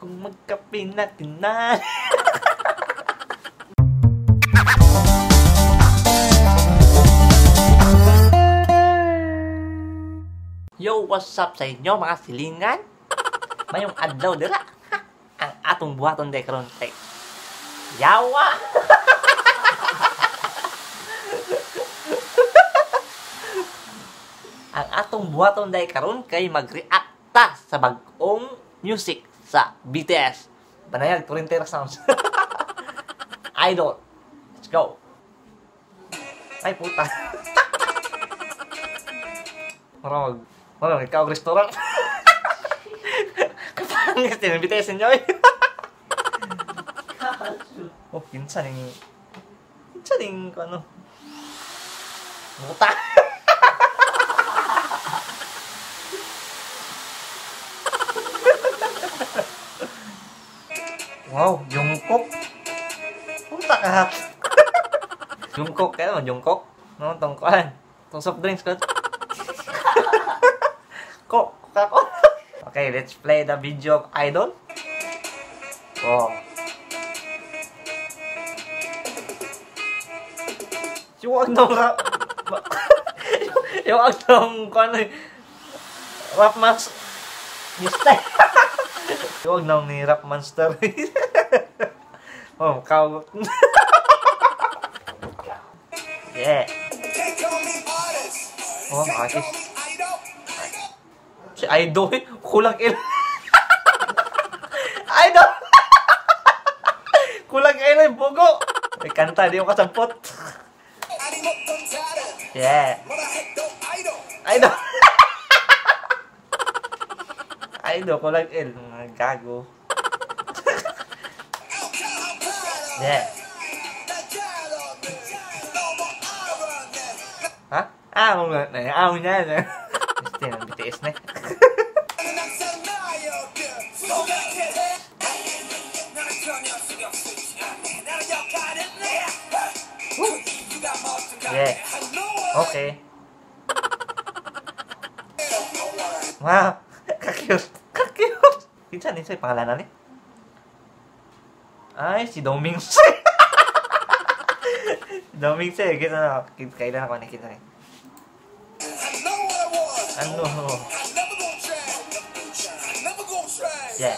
Kung magkape natin na. Yo, what's up sa inyo mga silingan? Mayong adlaw dira. Ang atong buhaton day karon kay yawa. Ang atong buhaton day karon kay mag-react ta sa bag-ong music sa BTS. Banayag Torrentera Sounds. Idol. Let's go. Ay puta. Marag, marag ikaw restaurant. Kapangit din BTS ninyo. Oh, kinsa ning ano? Puta. Wow, Jungkook. Puta ka. Jungkook kaya man Jungkook. No, tong kuan. Tong soft drinks ko. Coke, Coca-Cola. Okay, let's play the video of Idol. Oh. Yung nung rap. Yung nung kuan rap mas. Mistake. Yung nung ni Rap Monster. Oh, kau. Yeah. Oh, artist. Si Idol, kulang il. Idol. Kulang il bogo. May kanta di mo kasampot. Yeah. Idol. Idol kulang il, mga gago. Yeah. Ha? Ah, mga na niya. Este ng BTS na. Yeah. Okay. Wow, ka-cute. Ka-cute. Kinsa ni sa pangalan ni? Ay, si Domingse. Domingse, kita na. Kailan ako nakita ni. Ano? Yeah.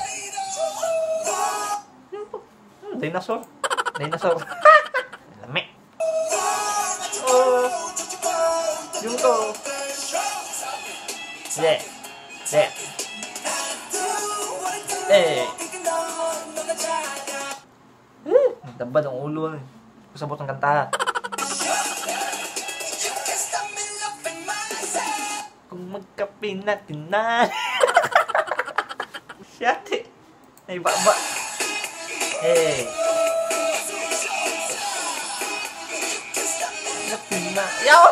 Dinosaur. Dinosaur. Lami. Oh. Jungkook. Yeah. Yeah. Eh. Dabad ang ulo. Kasabot ang kanta. Kung magkape natin na. Siyate. Ay, baba. Hey. Natin na. Yaw!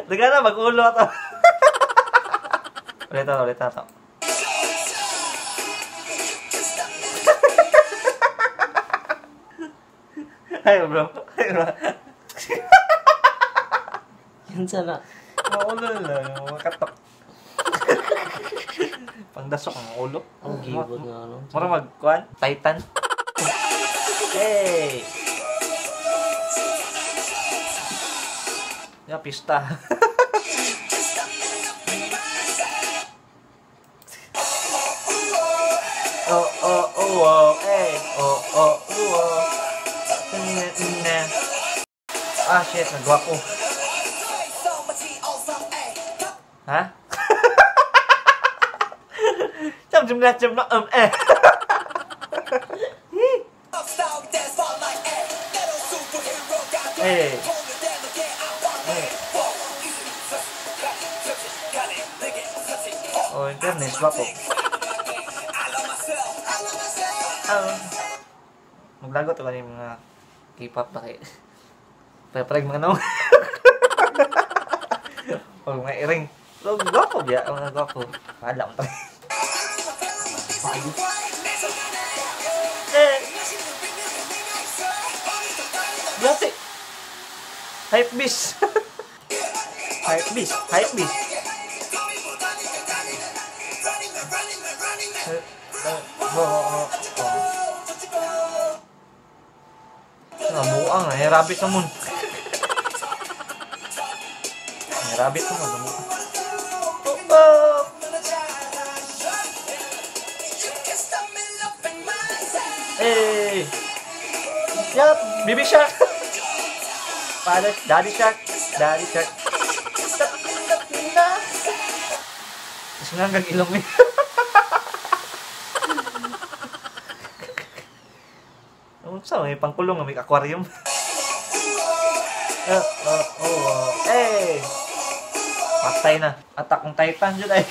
Daga na, mag-ulo ato. Ulit ato, ulit ato. Ay, bro. Ay, bro. Yan sana. Maulo lang. Makatok. Pangdasok ang ulo. Ang gibot nga, ano? Mura magkuhan. Titan. Hey! Ya, pista. Oh, oh, oh, oh. Hey! Oh, oh, oh, oh. Ah, shit. Nagwapo. Ha? Jam na eh. Eh. Oh, internet gwapo. Ah. Maglagot ba yung mga K-pop ba kayo? Pare-pareg mga naong. O mga iring. So, gwapo biya. Mga gwapo. Wala akong tayo. Eh! Blasi! Hype beast! Hype beast! Hype beast! Namuang na, rabbit sa moon. Rabbit sa moon. Oh, oh. Hey! Yup! Baby shark! Father, daddy shark! Daddy shark! Tapos nga hanggang ilong eh. Sa may pangkulong, may aquarium. Oh, hey! Patay na. Attack on Titan dyan ay.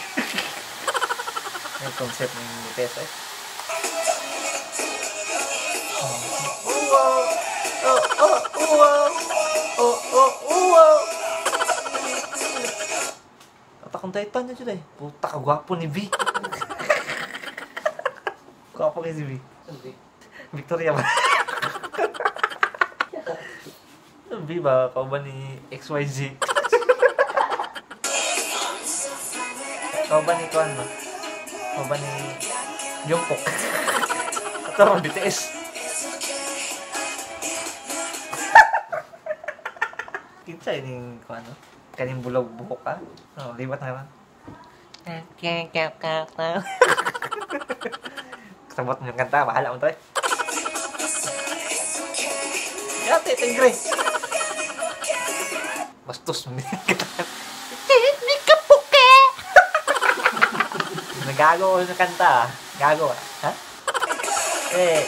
Yung concept ng BTS eh. Attack on Titan dyan ay. Puta ka, gwapo ni V. Gwapo kay si V. Victoria ba? V ba? Kau ba ni XYZ? Kau ba ni Kwan ba? Kau ba ni Jungkook? Ito ang BTS. Kinsa ining Kwan no? Kaning bulog buhok ka? Oh, libat na lang. Kasabot mo yung kanta, bahala mo tayo. Yate, tingre. Bastos mo kita. Nagago ko sa kanta. Gago, ha? Eh.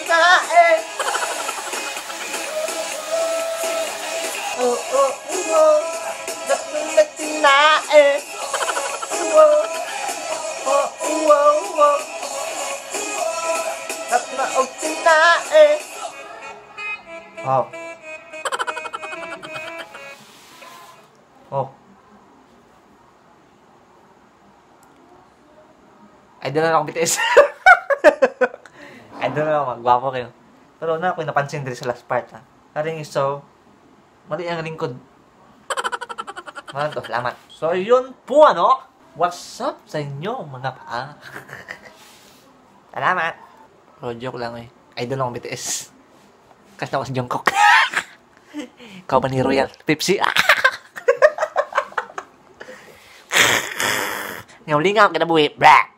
Na, eh. Oh, oh, oh. Na, eh. Oh, oh, oh, oh. Na, oh, na, eh. Wow. Oh. Idol na ako BTS. Idol na ako, magwapo kayo. Pero na ako napansin din sa last part ha. Karing iso, mali ang lingkod. Maran to, salamat. So yun po ano, what's up sa inyo mga paa. Salamat. Pero joke lang eh. Idol ako BTS. Kasi ako si Jungkook. Ikaw ba ni Royal Pepsi? Ngaw lingaw kinabuhi. Blah!